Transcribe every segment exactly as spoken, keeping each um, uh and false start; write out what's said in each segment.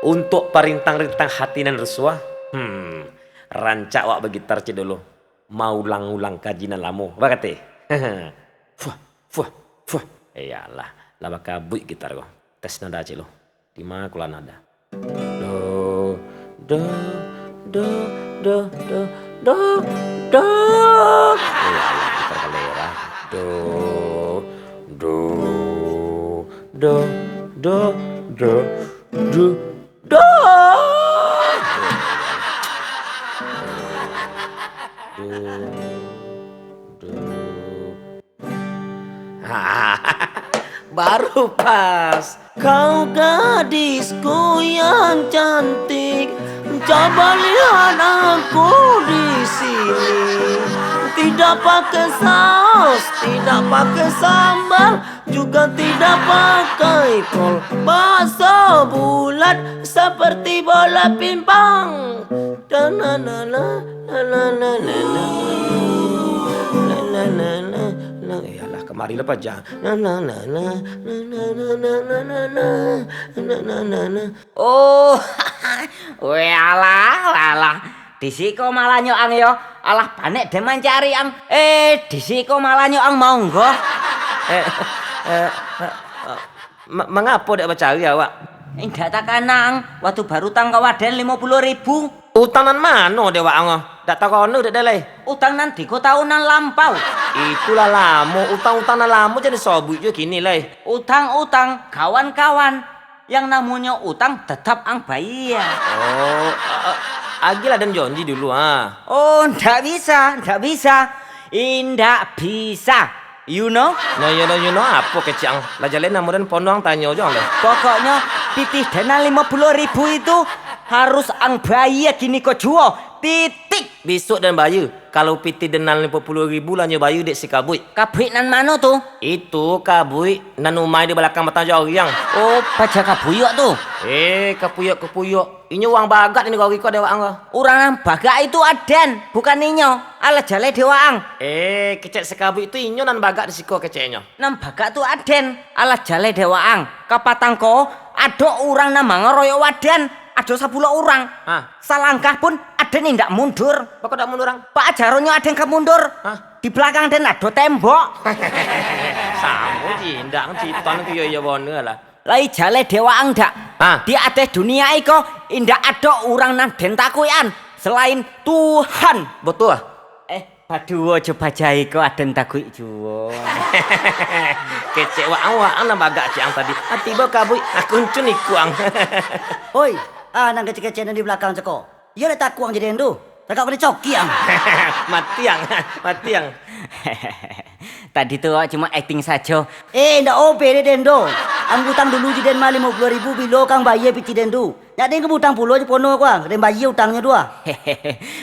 Untuak parintang-rintang hati nan rusuah, hmm, rancak awak bagitar ciek dulu. Maulang-ulang kaji nan lamo. Bakate. Fuah, fuah, fuah. Iyolah, lah bakabuik gitar ko. Tes nada ciek lu. Di ma kulah nada? Do, do, do, do, do, do, do. Iyolah, gitar kalera. Do, do, do, do, do, do. Do. Do. Do. Baru pas. Kau gadisku yang cantik, coba lihat aku di sini. Tidak pakai saus, tidak pakai sambal, juga tidak pakai kol. Bakso bulat seperti bola pingpong. Da na na na, na na na na na, na na na na na. Iyolah, kamari lah paja. Na na na na, na na na na. Oh, weh alah, weh alah. Di siko malah nyo ang yo. Alah panek den mancari ang. Eh, di siko malah nyo ang monggo. Eh, eh, eh, eh, ma-, mangapo dek bacari awak? Indak takana ang, waktu barutang ka waden limo puluah ribu. Utang nan mano dek wak ang? Dak takono dek den lai. Utang nan tigo taun nan lampau. Itulah lamo, utang-utang nan lamo jan disobuik juo kini lai. Utang-utang, kawan-kawan. Yang namonyo utang tetap ang bayia. Oh, a-, a-, agiahlah den janji dulu, ha. Oh, ndak bisa, ndak bisa. Indak bisa. You know? No, you know, you know apo kecek ang? Lah jaleh namo den pono ang tanyo jo ang deh. Pokoknyo, pitih den nan limo puluah ribu itu harus ang bayia kini ko juo. Titik. Bisuak den bayia. Kalau pitih den nan limo puluah ribu lah nyo bayia dek si Kabuik. Kabuik nan mano tu? Itu Kabuik nan umah di balakang batang jariang. Oh, paja Kabuyuak tu. Eh, Kapuyuak-Kapuyuak. Inyo urang bagak di nagari ko dek wak ang ko. Urang nan bagak itu aden, bukan inyo. Alah jaleh dek wak ang. Eh, kecek si Kabuik tu inyo nan bagak di siko keceknyo. Nan bagak tu aden. Alah jaleh dek wak ang. Kapatang ko, ado urang nan mangaroyok waden. Ado sapuluah urang. Hah? Salangkah pun aden indak mundur. Bako dak mundur ang? Baa caronnyo aden ka mundur? Hah? Di balakang den ado tembok. Samo ji, indak ang citon ku iyo-iyo bana lah. Lai jaleh dek wak ang dak? Hah? Di ateh dunia iko indak ado urang nan den takuikan selain Tuhan. Batua? Eh, Baduo jo paja iko aden takuik juo. Kecek wak ang, wak ang nan bagak cek ang tadi. Ah, tibo Kabuik, ah, kuncun ikuang. Oi, ah, nan kecek-kecek nan di balakang ceko. Iyo lah takuang jadi den tu. Tagak kena coki ang. Mati ang, mati ang. Tadi tu awak cuma akting sajo. Eh, ndak obe dek den tu. Ang utang dulu jo den mah limo puluah ribu, bilo kang bayia pitih den tu. Nyak den ka bautang pulo jo pono ko ah, den bayia utangnyo tu ah.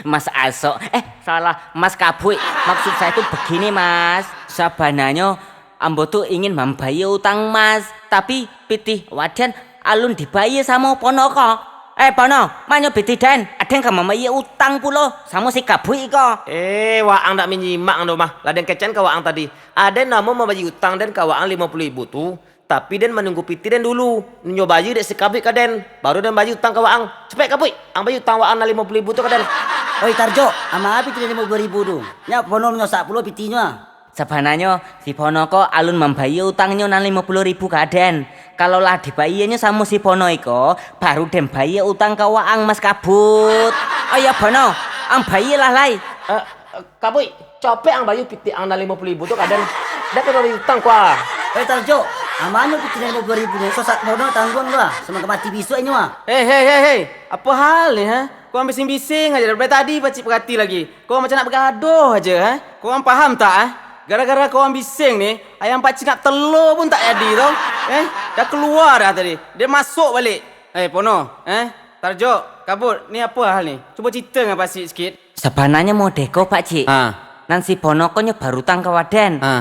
Mas Asok, eh, salah, Mas Kabuik. Maksud saya tu begini, Mas. Sabananyo, ambo tu ingin mambayia utang Mas. Tapi, pitih waden alun dibayia samo pono ko. Eh, pono, manyo pitih den? Aden ka mambayia utang pulo samo si Kabuik ko. Eh, waang dak manyimak ando mah. Lah den kecekan ka waang tadi. Aden namo mambayia utang den ka waang limo puluah ribu tu. Tapi den manunggu pitih den dulu. Nyo bayia dek si Kabuik ka den, baru den bayia utang ka waang. Capek Kabuik, ang bayia utang waang nan limo puluah ribu tu ka den. Oi Tarjo, ama pitih den limo puluah ribu tu? Nyak pono manyosak pulo pitihnyo ah. Sabananyo, si Pono ko alun mambayia utangnyo nan limo puluah ribu ka den. Kalau lah dibayianyo samo si Pono iko, baru den bayia utang ka waang Mas Kabut. Ayo Pono, ang bayialah lai. Eh, Kabuik, capek ang bayia pitih ang nan limo puluah ribu tu ka den. Den ka bayia utang ko ah. Eh Tarjo, amanyo pitih nan limo puluah ribu nyo, sosak Pono tangguang tu ah, samo ka mati bisuak inyo ah. Hei, hei, hei, hei, apo hal ni ha? Ko ang bising-bising aja dari tadi pacik parati lagi. Ko ang macam nak bagadoh aja ha? Ko ang paham tak ah? Gara-gara ko ang bising ni, ayam pacik nak telur pun tak jadi tu. Eh, dah kalua dah tadi. Dia masuk balik. Eh, Pono, eh? Tarjo, Kabut, ni apo hal ni? Cubo carito ngan pacik sikit. Sabananyo modeh ko, Pakcik. Ha. Nan si Pono ko nyo barutang ka waden. Ha.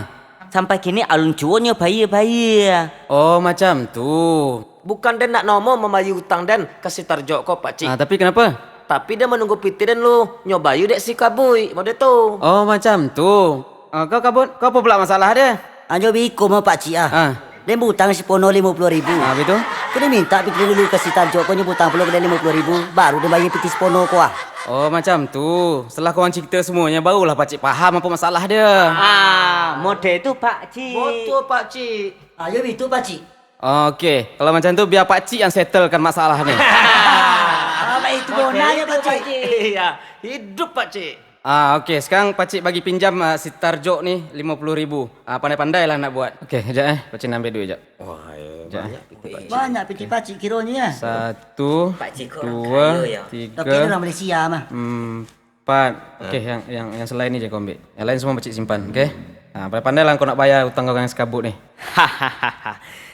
Sampai kini alun juo nyo bayia-bayia. Oh, macam tu. Bukan den ndak nomo mambayia utang den ka si Tarjo ko, Pakcik. Ha, tapi kenapa? Tapi den manunggu pitih den lu, nyo bayia dek si Kabuik, model tu. Oh, macam tu. Ah, kau Kabut, kau apo pula masalah dia? Anyo biko mah, Pakcik, ah. Ha. Den bautang si Pono limo puluah ribu. Ah, abih tu? Ko den mintak pitih dulu ka si Tarjo ko, nyo bautang pulo ka den limo puluah ribu, baru den bayia pitih si Pono ko ah. Oh, macam tu. Setelah korang cerita semuanya, barulah pakcik paham apa masalah dia. Ah, model tu, pakcik. Betul, pakcik. Ah, yo, bitu, pakcik. Oke, kalau macam tu, biar pakcik yang settlekan masalah ni. Ah, baik itu bona yo, pakcik. Iya, hidup, pakcik. Ah, oke, sekarang pakcik bagi pinjam, ah, si Tarjo ni limo puluah ribu. Ah, pandai-pandailah nak buat. Oke, kejap, eh. Pakcik nak ambil duit kejap. Wah, eh, banyak pitih pakcik. Banyak pitih pakcik kironyo, ya. Satu, dua, tiga, empat. Oke, yang, yang, yang selain ni je kau ambil. Yang lain semua pakcik simpan, oke? Ah, pandai-pandailah kau nak bayar utang kau dengan si Kabut ni.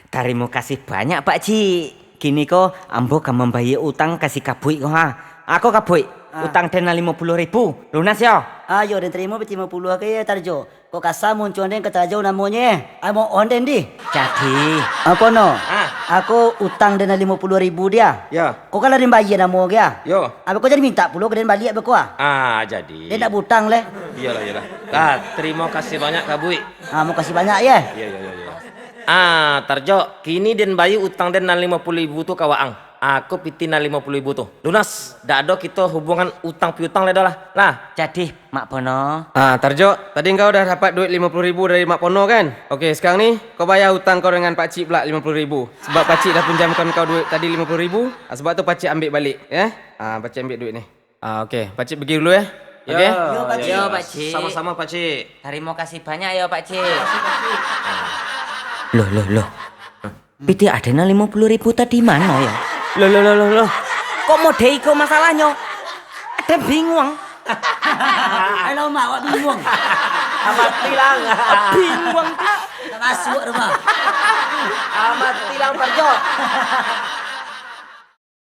Tarimo kasih banyak, pakcik. Kini ko ambo ka mambayia utang ka si Kabuik ko ha. Ako Kabuik, utang den nan limo puluah ribu, lunas yo? Ayo, den tarimo pitih limo puluah ko yo, Tarjo. Kok kasa muncuang den ka Tarjo namonyo, eh? Ai mohon den dih. Jadi. Apo no? Ah. Ako utang den nan limo puluah ribu dia. Yo. Kok ka lah den bayia namo ko ah? Yo. Abih ko jadi mintak pulo ka den baliak beko ah? Ah, jadi. Den ndak bautang leh. Iyolah, iyolah. Lah, tarimo kasih banyak, Kabuik. Ah, makasih banyak, yo. Iyo, iyo, iyo, iyo. Ah, Tarjo, kini den bayia utang den nan limo puluah ribu tu ka waang. Ako pitih nan limo puluah ribu tu. Lunas, dak ado kito hubungan utang piutang lai doh lah. Lah. Jadi, Mak Pono. Ah, Tarjo, tadi engkau dah dapat duit limo puluah ribu dari Mak Pono kan? Oke, sekarang ni, kau bayar utang kau dengan pakcik pula limo puluah ribu. Sebab pakcik dah pinjamkan kau duit tadi limo puluah ribu, ah, sebab tu pakcik ambil balik, yo. Ah, pakcik ambil duit ni. Ah, oke. Pakcik pergi dulu, yo. Yo, oke? Yo, pakcik. Yo, pakcik. Samo-samo, pakcik. Tarimo kasih banyak yo, pakcik. Loh, loh, loh. Pitih aden nan limo puluah ribu tadi mano yo? Loh, loh, loh, loh, loh. Kok model iko masalahnyo? Aden bingung. Alah, Mak, awak bingung. Amat hilang. Bingung. Tak masuk rumah. Amat hilang, Tarjo.